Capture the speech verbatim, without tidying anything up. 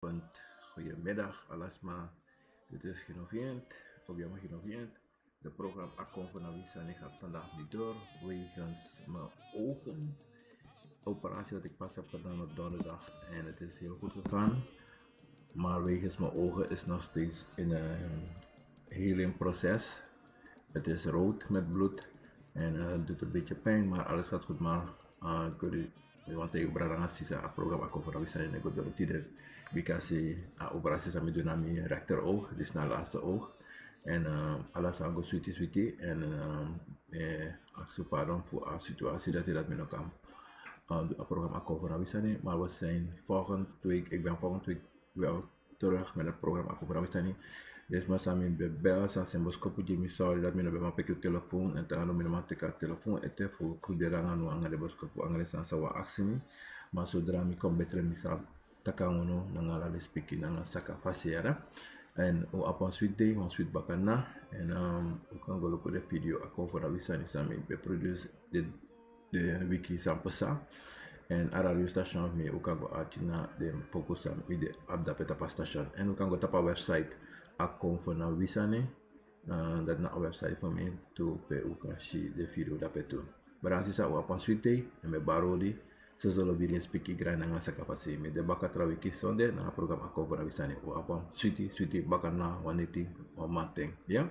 Goedemiddag, alasma. Dit is Genoviënt, Obiama Genoviënt. De program Akon van Awisani gaat vandaag niet door wegens mijn ogen. Operatie wat ik pas heb gedaan op donderdag en het is heel goed gegaan. Maar wegens mijn ogen is nog steeds in een healingproces. Het is rood met bloed en eh, het doet een beetje pijn, maar alles gaat goed. Maar eh, ik wil u want ik brada nanga sisa, a program Akon van Awisani e go doro tide. Bikasi a operatie san mi du na mi rechter oog, disi na laatste oog. En eh, ala sani go switi switi. En eh, eh, aksi pardon fu a situatie dati dati mi no kan eh, du a program Akon van Awisani. Maar we zijn volgende week, ik ben volgende week wel terug met het program Akon van Awisani. Dus maar sami bebel sa sen boskopu gi mi, sorry dat mi no ben man peki telefoon en tanga no mi no man teki a telefoon ete fu kruderi nanga no nanga de boskopu nanga de sani san wan aksi mi. Maar zodra mi kon beter mi sa taki nanga no nanga ala lespeki nanga saka fasi yara. En u abi wan sweet day, wan sweet bakana. En um, u kan go luku de video Akon van Awisani san mi ben produce de de wiki san pasa. En a radio station fu mi u kan go arki na den poku san mi de abi dape tapu a station. En u kan go tapu a website Akon van Awisani. Uh, dati na a website fu mi tu pe u kan si den video dape tu. Brada nanga sisa, u abi wan sweet day. En mi e bari odi. Soso lobi, lespeki, grani nanga saka fasi. Mi de baka tra wiki sonde nanga program Akon van Awisani. U abi wan switi switi bakana, wan neti, wan mamanten. Ya?